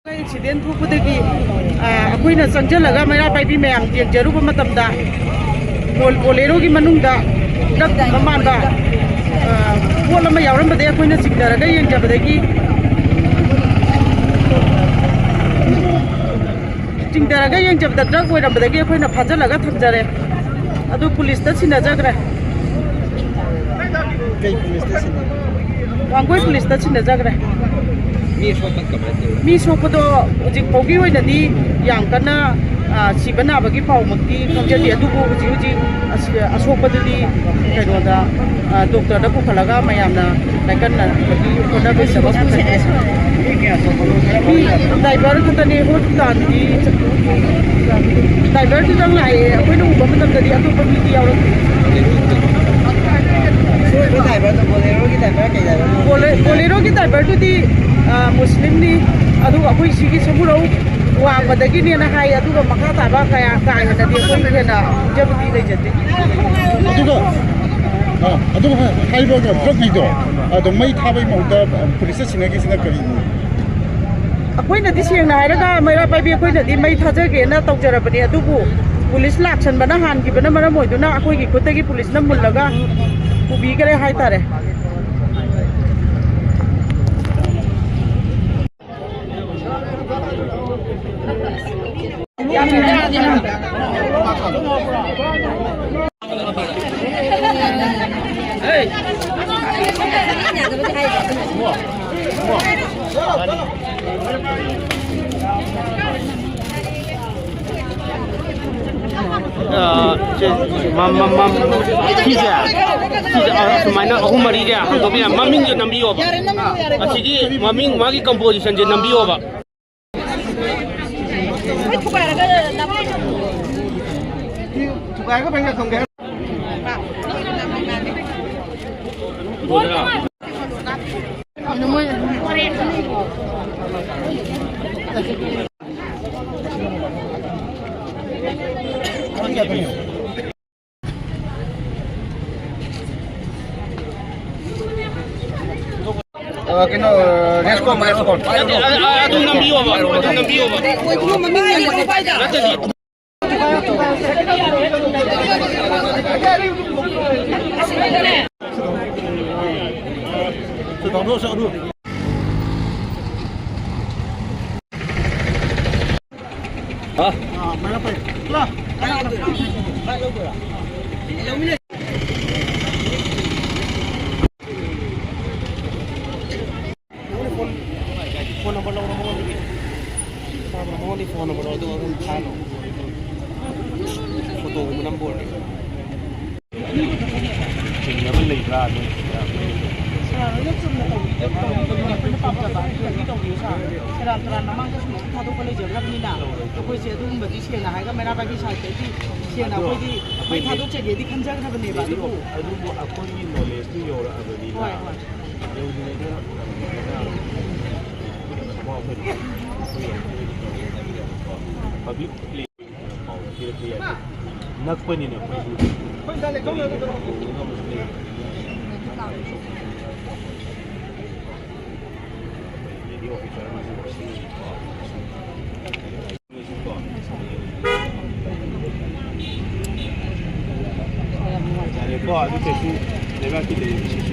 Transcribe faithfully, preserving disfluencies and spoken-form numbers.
Accident ꯊꯣꯛꯄꯗꯒꯤ, ꯑ, ꯑꯩꯈꯣꯏꯅ ꯆꯪꯁꯤꯜꯂꯒ ꯃꯩꯔꯥ ꯄꯥꯏꯕꯤ ꯃꯌꯥꯝ ꯌꯦꯡꯖꯔꯨꯕ ꯃꯇꯝꯗ, ꯕꯣꯜ-, ꯕꯣꯂꯦꯔꯣꯒꯤ ꯃꯅꯨꯡꯗ ꯇ꯭ꯔꯛ ꯃꯥꯟꯕ, ꯑ, ꯄꯣꯠ ꯑꯃ ꯌꯥꯎꯔꯝꯕꯗꯒꯤ ꯑꯩꯈꯣꯏꯅ ꯆꯤꯡꯊꯔꯒ ꯌꯦꯡꯖꯕꯗꯒꯤ, ꯆꯤꯡꯊꯔꯒ ꯌꯦꯡꯖꯕꯗ ꯇ꯭ꯔꯛ ꯑꯣꯏꯔꯝꯕꯗꯒꯤ ꯑꯩꯈꯣꯏꯅ ꯐꯥꯖꯤꯜꯂꯒ ꯊꯝꯖꯔꯦ꯫ ꯑꯗꯨ ꯄꯨꯂꯤꯁꯇ ꯁꯤꯟꯅꯖꯈ꯭ꯔꯦ꯫ ꯀꯩ ꯄꯨꯂꯤꯁꯇ ꯁꯤꯟꯅꯩ? ꯋꯥꯡꯒꯣꯏ ꯄꯨꯂꯤꯁꯇ ꯁꯤꯟꯅꯖꯈ꯭ꯔꯦ꯫ ꯃꯤ ꯁꯣꯛꯄ ꯀꯃꯥꯏꯅ ꯇꯧꯋꯤ? ꯃꯤ ꯁꯣꯛꯄꯗꯣ ꯍꯧꯖꯤꯛ ꯐꯥꯎꯒꯤ ꯑꯣꯏꯅꯗꯤ ꯌꯥꯝ ꯀꯟꯅ, ꯑ, ꯁꯤꯕ ꯅꯥꯕꯒꯤ ꯄꯥꯎꯃꯛꯇꯤ ꯈꯪꯖꯗꯦ, ꯑꯗꯨꯕꯨ ꯍꯧꯖꯤꯛ ꯍꯧꯖꯤꯛ ꯑꯁ-, ꯑꯁꯣꯛꯄꯗꯨꯗꯤ ꯀꯩꯅꯣꯗ, ꯑ, ꯗꯣꯛꯇꯔꯗ ꯄꯨꯈꯠꯂꯒ ꯃꯌꯥꯝꯅ ꯂꯥꯏꯀꯠꯅꯕꯒꯤ ꯍꯣꯠꯅꯕꯒꯤꯗꯃꯛ ꯄꯨꯈꯠꯂꯦ꯫ ꯃꯤ ꯗ꯭ꯔꯥꯏꯚꯔ ꯈꯛꯇꯅꯦ ꯍꯣꯁꯄꯤꯇꯥꯜꯗꯤ ꯆꯠ-, ꯗ꯭ꯔꯥꯏꯚꯔꯗꯨꯗꯪ ꯂꯥꯛꯑꯦ, ꯑꯩꯈꯣꯏꯅ ꯎꯕ ꯃꯇꯝꯗꯗꯤ ꯑꯇꯣꯞꯄ ꯃꯤꯗꯤ ꯌꯥꯎꯔꯛꯇꯦ꯫ ꯁꯣꯏꯕ ꯗ꯭ꯔꯥꯏꯚꯔꯗꯣ ꯕꯣꯂꯦꯔꯣꯒꯤ ꯗ꯭ꯔꯥꯏꯚꯔ ꯀꯩ ꯗ꯭ꯔꯥꯏꯚꯔꯅꯣ? ꯕꯣꯂꯦ-, ꯕꯣꯂꯦꯔꯣꯒꯤ ꯗ꯭ꯔꯥꯏꯚꯔꯗꯨꯗꯤ, ꯑ, ꯃꯨꯁꯂꯤꯝꯅꯤ, ꯑꯗꯨꯒ ꯑꯩꯈꯣꯏ ꯁꯤꯒꯤ ꯁꯃꯨꯔꯧ ꯋꯥꯡꯃꯗꯒꯤꯅꯦꯅ ꯍꯥꯏ, ꯑꯗꯨꯒ ꯃꯈꯥ ꯇꯥꯕ ꯀꯌꯥ ꯀꯥ ꯍꯦꯟꯅꯗꯤ ꯑꯩꯈꯣꯏ ꯍꯦꯟꯅ ꯈꯪꯖꯕꯗꯤ ꯂꯩꯖꯗꯦ꯫ ꯑꯗꯨꯒ, ꯑ, ꯑꯗꯨꯒ ꯍꯥꯏ-, ꯍꯥꯏꯔꯤꯕ ꯇ꯭ꯔꯛꯀꯤꯗꯣ, ꯑꯗꯣ ꯃꯩ ꯊꯥꯕꯒꯤ ꯃꯍꯨꯠꯇ, ꯑ, ꯄꯨꯂꯤꯁꯇ ꯁꯤꯟꯅꯈꯤꯁꯤꯅ ꯀꯔꯤꯅꯣ? ꯑꯩꯈꯣꯏꯅꯗꯤ ꯁꯦꯡꯅ ꯍꯥꯏꯔꯒ ꯃꯩꯔꯥ ꯄꯥꯏꯕꯤ ꯑꯩꯈꯣꯏꯅꯗꯤ ꯃꯩ ꯊꯥꯖꯒꯦꯅ ꯇꯧꯖꯔꯕꯅꯤ, ꯑꯗꯨꯕꯨ ꯄꯨꯂꯤꯁ ꯂꯥꯛꯁꯟꯕꯅ ꯍꯥꯟꯈꯤꯕꯅ ꯃꯔꯝ ꯑꯣꯏꯗꯨꯅ ꯑꯩꯈꯣꯏꯒꯤ ꯈꯨꯠꯇꯒꯤ ꯄꯨꯂꯤꯁꯅ ꯃꯨꯜꯂꯒ ꯄꯨꯕꯤꯈꯔꯦ ꯍꯥꯏꯇꯥꯔꯦ꯫ ꯑ, ꯁꯦ, ꯃ-, ꯃ-, ꯃ-, ꯁꯤꯁꯦ, ꯁꯤꯁꯦ, ꯑ, ꯁꯨꯃꯥꯏꯅ ꯑꯍꯨꯝ ꯃꯔꯤꯁꯦ ꯍꯥꯡꯗꯣꯛꯄ ꯌꯥꯏ꯫ ꯃꯃꯤꯡꯁꯦ ꯅꯝꯕꯤꯌꯣꯕ꯫ ꯑꯁꯤꯒꯤ ꯃꯃꯤꯡ, ꯃꯥꯒꯤ compositionꯁꯦ ꯅꯝꯕꯤꯌꯣꯕ꯫ ꯑ, ꯀꯩꯅꯣ, ꯑ, ꯔꯦꯁꯀꯣꯟ, ꯔꯦꯁꯀꯣꯟ꯫ ꯑꯗꯨꯝ ꯅꯝꯕꯤꯌꯣꯕ, ꯑꯗꯨꯝ ꯅꯝꯕꯤꯌꯣꯕ꯫ ꯅꯠꯇꯗꯤ꯫ ꯅꯪꯉꯣꯟꯗ ꯐꯣꯟ, ꯐꯣꯟ ꯅꯝꯕꯔ ꯂꯧꯔꯣ ꯃꯉꯣꯟꯗꯒꯤ꯫ ꯇꯥꯕ꯭ꯔꯣ? ꯃꯉꯣꯟꯗꯒꯤ ꯐꯣꯟ ꯅꯝꯕꯔ ꯂꯧꯔꯣ, ꯑꯗꯨꯒ ꯑꯗꯨꯝ ꯊꯥꯍꯜꯂꯣ꯫ ꯐꯣꯇꯣꯒꯨꯝꯕ ꯅꯝꯕ ꯑꯣꯏꯔꯗꯤ꯫ ꯆꯤꯡꯅꯕ ꯂꯩꯕ꯭ꯔꯥ? ꯑꯗꯨꯝ ꯁꯥꯔ ꯍꯣꯏꯅ ꯆꯨꯝꯅ ꯇꯧꯕꯤꯗꯕ ꯇꯧꯕꯤꯕꯗꯨꯅ ꯑꯩꯈꯣꯏꯅ ꯄꯥꯝꯖꯕ, ꯑꯗꯨꯗꯤ ꯇꯧꯕꯤꯌꯨ ꯁꯥꯔ꯫ ꯁꯦꯔꯥꯟ ꯇꯨꯔꯥꯟ ꯃꯃꯥꯡꯗꯁꯨ ꯃꯌꯥꯝ ꯊꯥꯗꯣꯛꯄ ꯂꯩꯖꯈ꯭ꯔꯕꯅꯤꯅ ꯑꯩꯈꯣꯏꯁꯦ ꯑꯗꯨꯒꯨꯝꯕꯗꯤ ꯁꯦꯡꯅ ꯍꯥꯏꯔꯒ ꯃꯩꯔꯥ ꯄꯥꯏꯕꯤ ꯁꯥꯏꯠꯇꯒꯤ ꯁꯦꯡꯅ ꯑꯗꯣ ꯑꯩꯈꯣꯏꯗꯤ ꯃꯩ ꯑꯩꯈꯣꯏꯒꯤ ꯊꯥꯗꯣꯛꯆꯒꯦꯗꯤ ꯈꯟꯖꯈ꯭ꯔꯕꯅꯦꯕ, ꯑꯗꯨꯕꯨ ꯑꯗꯨꯕꯨ ꯑꯩꯈꯣꯏꯒꯤ ꯅꯣꯂꯦꯖꯇꯨ ꯌꯧꯔꯛꯑꯕꯅꯤꯅ ꯍꯣꯏ, ꯍꯣꯏ꯫ ꯌꯧꯗ꯭ꯔꯤꯉꯩꯗ ꯇꯝꯕꯗꯨꯅ ꯑꯋꯥꯕ ꯑꯣꯏꯅ ꯑꯩꯈꯣꯏ ꯌꯧꯔꯛꯄꯗꯗꯤ ꯇꯧꯔꯦ ꯍꯥꯏꯕꯀꯣ꯫ ꯄꯕ꯭ꯂꯤꯛ ꯄ꯭ꯂꯦ ꯄꯥꯎ ꯄꯤꯔꯛꯄ ꯌꯥꯏ꯫ ꯅꯛꯄꯅꯤꯅ ꯑꯩꯈꯣꯏꯁꯨ ꯀꯔꯤ ꯀꯔꯤ ꯇꯧꯕ ꯉꯝꯕꯁꯨ ꯂꯩꯕꯅꯤꯅ ꯔꯦꯗꯤꯑꯣ ꯑꯣꯐꯤꯁꯔ ꯑꯃꯁꯨ ꯌꯥꯔꯦꯀꯣ, ꯑꯗꯨ ꯀꯩꯁꯨ ꯂꯩꯕꯥꯛꯀꯤ ꯂꯩꯔꯤꯕꯁꯤꯁꯨ